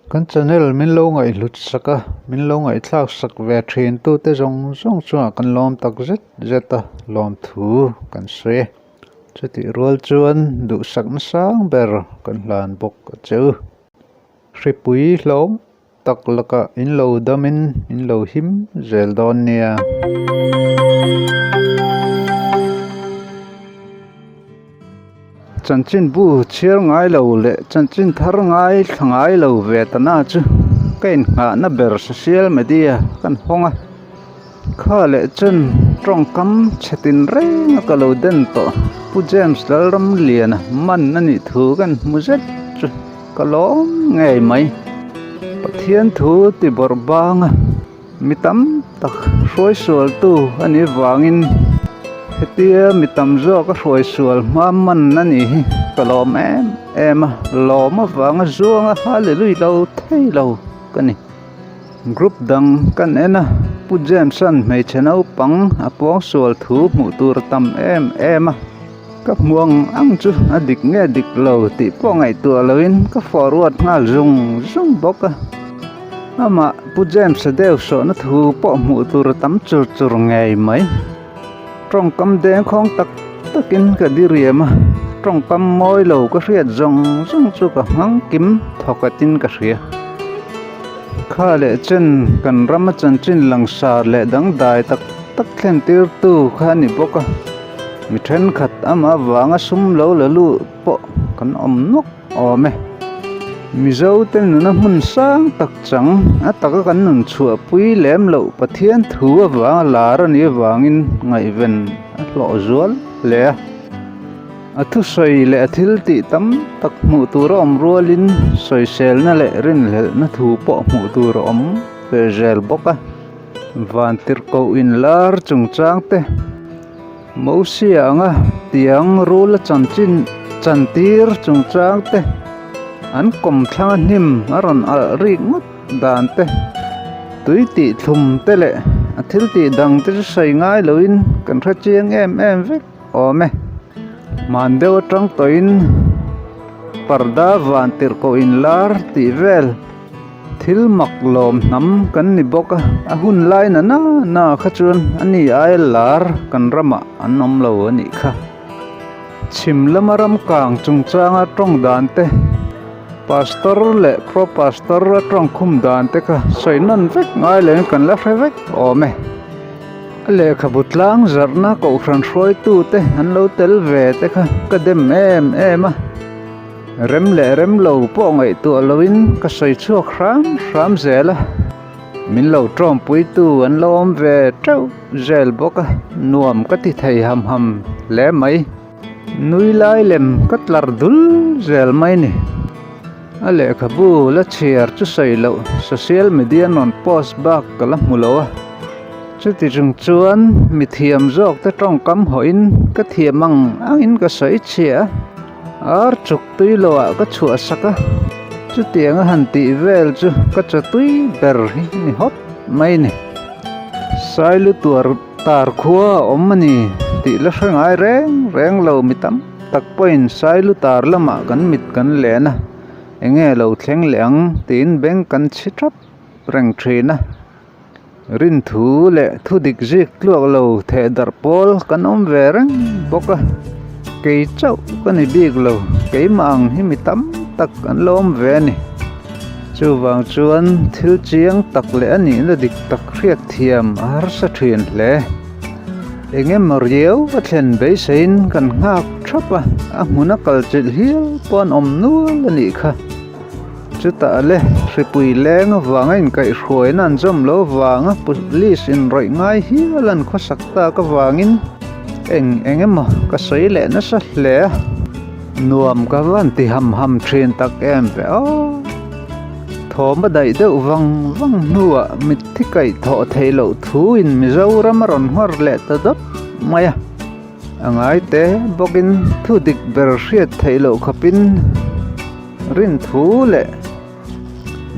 Kan channel min lo ngaihhlut sak a, min lo ngaihthlak sak ve thin tute zawng zawng chungah kan lawm tak zet zet a, lawmthu kan sawi e. Chutih rual chuan duhsakna sang ber kan hlan bawk a che u. Hripui hlawm tak lakah in lo damin in lo him zel dawn nia. Chanchin bu chhiar ngai lo leh chanchin thar ngai thla ngai lo ve ta na chu ka inngahna ber social media kan hawng a kha leh chuan tawngkam chhe tin reng a ka lo den tawh Pu James Lalramliana man a nih thu kan hmu zet chu ka lawm ngei mai Pathian thu ti bawrh bang a. Mi tam tak hruai sual tu a nih vangin hetia mi tam zawk a hruai sual hma man a nih hi ka lawm em em a, lawm avanga zuanga hallelui lo thei lo ka ni. Group dang kan en a, Pu James-a'n hmeichhe naupang a pawng sual thu hmuh tur a tam em em a, ka hmu ang ang chu a dik nge dik lo tih pawh ngaihtuah loin ka forward nghal zung zung bawk a. Amah Pu James-a deuh sawhna thu pawh hmuh tur a tam chur chur ngei mai. Tawngkam dengkhawng tak takin ka diriam a, tawngkam mawi lo ka hriat zawng zawng chu ka hmang kim thawkhatin ka hria. Kha leh chen kan rama chanchin langsar leh dangdai tak tak thlen tirtu kha a ni bawk a, mi thenkhat amah avanga sum lo la lut pawh kan awm nawk. Awm e. Mizo te nuna hmun sang tak chang a taka kan nun chhuahpui lem loh Pathian thu avanga lar a nih avangin ngaihven a hlawh zual hle a. A thusawi leh a thil tih tam tak hmuh tur a awm rualin sawiselna leh rinhlelhna thu pawh hmuh tur a awm ve zel bawk a. Vantirhkoh inlar chungchang te. Mosia anga tiang rula chanchin chantir chungchang te an kawmthlang a hnim a rawn alh rik ngawt dan te tui tih thlum te leh a thil tih dang te chu sawi ngai loin kan hre chiang em em vek awm e. Hman deuh atang tawhin parda van tirhkoh inlar tih vel. Thil mak lawm hnam kan ni bawk a, a hun lai na na na kha chuan a ni aia lar kan ramah an awm lo a nih kha. Chhim lama ram kang chungchanga tawng dan te, pastor leh pro pastor a tawng khum dan te kha sawi nawn vek ngai leh kan la hre vek awm e. A lehkhabu tlang zarhna kohhran hruaitu te an lo tel ve te kha ka dem em em a. Rem leh rem lo pawh ngaihtuah loin ka sawi chhuak hram hram zel a, min lo tawmpuitu an lo awm ve teuh zel bawk a, nuam ka ti thei ham ham hle mai. Nui lai lem ka tlar dul zel mai ni. A lehkhabu la chhiar chu sawi loh social media an rawn post bak ka la hmu lo a, chuti chung chuan mithiam zawk te tawngkam hawhin ka thiam ang angin ka sawi chhia a. Ar chuk tui lo ah ka chhuah sak a, chutiang a han tih vel chu ka chaw tui ber hi a ni hawp mai a ni. Sailu tuar tar khua a awm a ni tih la hre ngai reng reng lo mi tam tak pawhin Sailu tar lamah kan mit kan len a, enge lo thleng leh ang tiin beng kan chhi thap reng thin a. Rinthu leh thu dik zik tluak lo theh darh pawl kan awm ve reng bawk a, kei chauh ka ni bik lo, keimah ang hi mi tam tak an lo awm ve a ni. Chuvang chuan thil chiang tak leh a nihna dik tak hriat thiam a harsa thin hle. Eng emaw riau a thlen beiseiin kan nghak thap a, a hmuna kal chilh hial pawh an awm nual a nih kha. Chutah le, hripui leng avanga inkaihhruaina an zawm lo avanga police inrawih ngai hial an khawsak tak avangin eng eng emaw ka sawi leh nasa hle a, nuam ka van ti ham ham thin tak em ve aw. Thawm a daih deuh vang vang hnuah mitthi kaih thawh theih loh thuin Mizoram a rawn nghawr leh ta dawt mai a. A ngai te bawkin thu dik ber hriat theih loh khawpin rin thu leh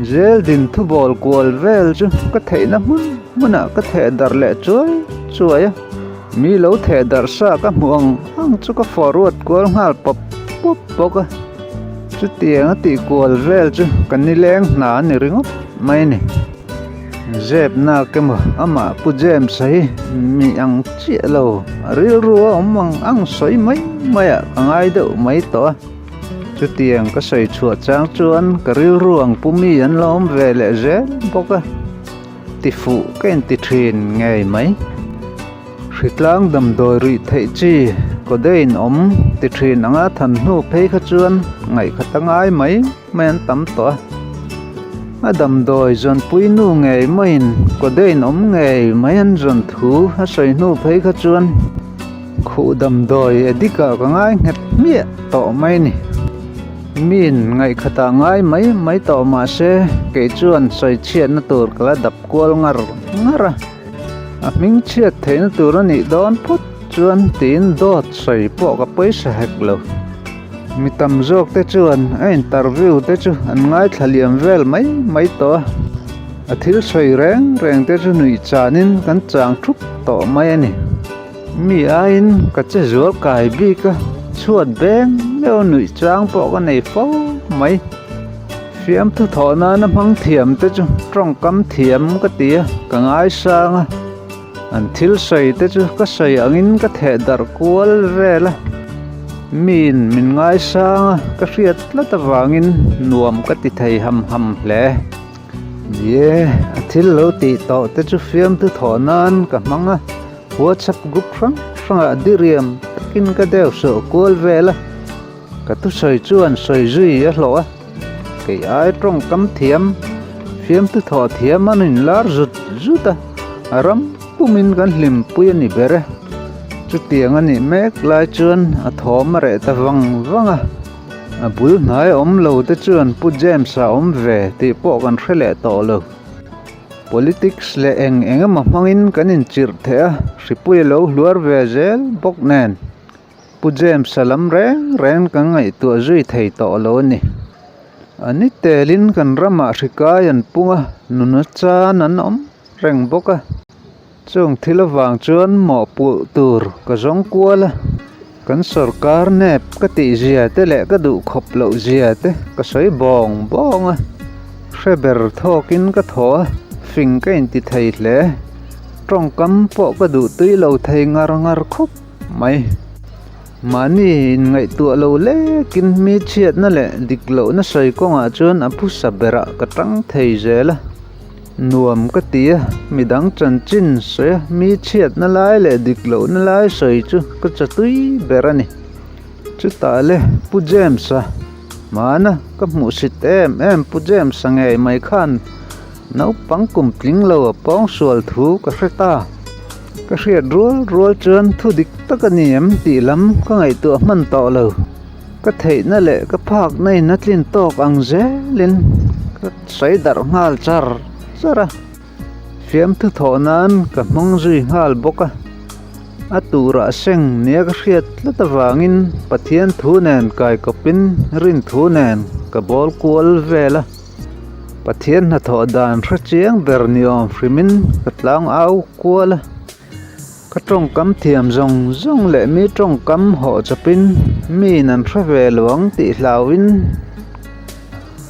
zel din thu bawl kual vel chu ka theihna hmun hmunah ka theh darh leh chuai chuai a, mi lo theh darh sa ka hmuh ang ang chu ka forward kual nghal pawp pawp bawk a. Chutiang a tih kual vel chu ka nileng hna a ni ringawt mai a ni. Zep nak emaw amah Pu James-a hi mi ang chiah lo, a rilru a awm ang ang sawi mai mai ah ka ngai deuh mai tawh a. Chutiang ka sawi chhuah chang chuan ka rilru ang pu mi an la awm ve leh zel bawk a, ti fuh ka inti thin ngei mai. Hritlang damdawi rih theih chi codeine awm ti thin anga than hnu phei kha chuan ngaihkhat a ngai mai mai an tam tawh a. A damdawi zawnpui nu ngei maiin codeine awm ngei mai an zawn thu a sawi hnu phei kha chuan khuh damdawi addict ah ka ngai nghet hmiah tawh mai a ni. Miin ngaihkhat ah ngai mai mai tawh mahse kei chuan sawi chhiatna tur ka la dap kual ngar ngar a. A hming chhiat theihna tur a nih dawn phawt chuan tiin dawt sawi pawh ka pawisa hek lo. Mi tam zawk te chuan a interview te chu an ngaithla liam vel mai mai tawh a, a thil sawi reng reng te chu nuih chanin kan chang thup tawh mai a ni. Mi aiin ka che zual kai bik a, chhuat beng meuh nuih chang pawh ka nei fo mai. Fiamthu thawh nana hmang thiam te chu tawngkam thiam ka ti a, ka ngaisang a, an thil sawi te chu ka sawi angin ka theh darh kual vel a, miin min ngaisang a, ka hriat tlat avangin nuam ka ti thei ham ham hle. Ni e, a thil lo tih tawh te chu fiamthu thawh nan ka hmang a, WhatsApp group hrang hrangah diriam takin ka deuh sawh kual vel a. Ka thusawi chuan sawi zui a hlawh a, kei ai tawngkam thiam, fiamtu thawh thiam an inlar zut zut a, a ram pumin kan hlimpui a ni ber e. Chutiang a nih mek lai chuan a thawm a reh ta vang vang a, a bul hnai awm lo te chuan Pu James-a awm ve tih pawh kan hre leh tawh lo. Politics leh eng eng emaw hmangin kan inchirh theh a, hripui a lo hluar ve zel bawk nen. Pu James-a lam reng reng kan ngaihtuah zui thei tawh lo a ni. A ni telin kan ramah hrikai an pung a, nuna chan an awm reng bawk a. Chung thil avang chuan mawhpulh tur ka zawng kual a, kan sorkar nep ka tih zia te leh ka duh khawp loh zia te ka sawi bawng bawng a. Hre ber thawkin ka thaw a, fing ka inti thei hle. Tawngkam pawh ka duh tui lo thei ngar ngar khawp. Mai. Mahni inngaihtuah lo lekin mi chhiatna leh dik lohna sawi kawngah chuan a phusa berah ka tang thei zel a. Nuam ka ti a, midang chanchin sawi a, mi chhiatna lai leh dik lohna lai sawi chu ka chatui ber a ni. Chutah le Pu James-a, Hmana ka hmuhsit em em Pu James-a ngei mai khan naupang kum tling lo a pawngsual thu ka hre ta. Ka hriat rual rual chuan thu dik tak a ni em tih lam ka ngaihtuah hman tawh lo. Ka theihna leh ka phakna in a tlin tawk ang zelin ka sawi darh nghal char char a. Fiamthu thawh nan ka hmang zui nghal bawk a. A turah seng nia ka hriat tlat avangin Pathian thu nen kaikawpin rin thu nen ka bawl kual vel a. Pathian hnathawh dan hre chiang ber ni awm hrimin ka tlang au kual a, ka tawngkam thiam zawng zawng leh mi tawngkam hawh chawpin miin an hre ve lo ang tih hlauhin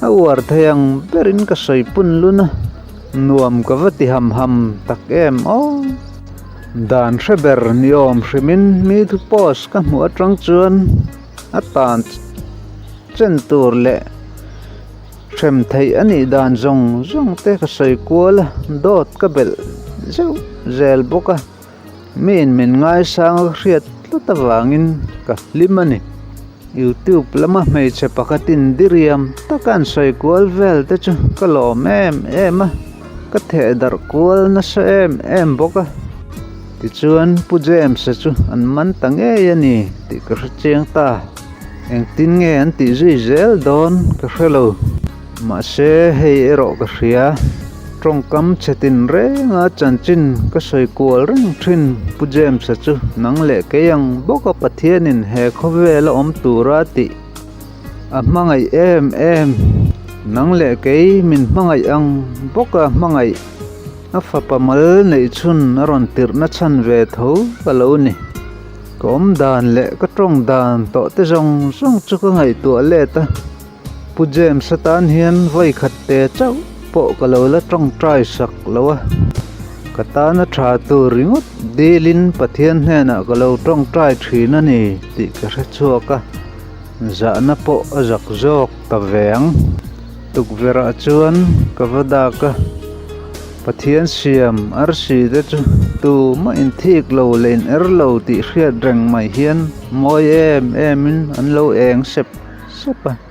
a uar thei ang berin ka sawi pun lun a, nuam ka va ti ham ham tak em aw. Dan hre ber ni awm hrimin mi thu post ka hmuh atang chuan a tan chen tur leh. Hrem theih a nih dan zawng zawng te ka sawi kual a, dawt ka belh zeuh zel bawk a, miin min ngaisang a ka hriat tlat avangin ka hlim a ni. Youtube lama hmeichhe pakhatin diriam taka an sawi kual vel te chu ka lawm em em a, ka theh darh kual nasa em em bawk a. Tichuan Pu James-a chu an man ta ngei a ni tih ka hre chiang ta. Engtin nge an tih zui zel dawn ka hre lo. Mahse hei erawh ka hria. Tawngkam chhe tin renga chanchin ka sawi kual reng thin Pu James-a chu nang leh kei ang bawka Pathianin he khawvela awm tura tih a hmangaih em em. Nang leh kei min hmangaih ang bawka hmangaih a fapa mal neih chhun a rawn tirhna chhan ve tho ka lo ni. Ka awm dan leh ka tawng dan tawh te zawng zawng chu ka ngaihtuah let a. Pu James atan hian vawi khat te chauh pawh ka lo la tawngtai sak lo a, ka tana tha tur ringawt dilin Pathian hnenah ka lo tawngtai thin a ni tih ka hre chhuak a, zahna pawh a zak zawk ta ve ang. Tukverhah chuan ka va dak a, Pathian siam arsi te chu tumah inthik lo leh in er lo tih hriat reng mai hian mawi em emin an lo eng sep sep a.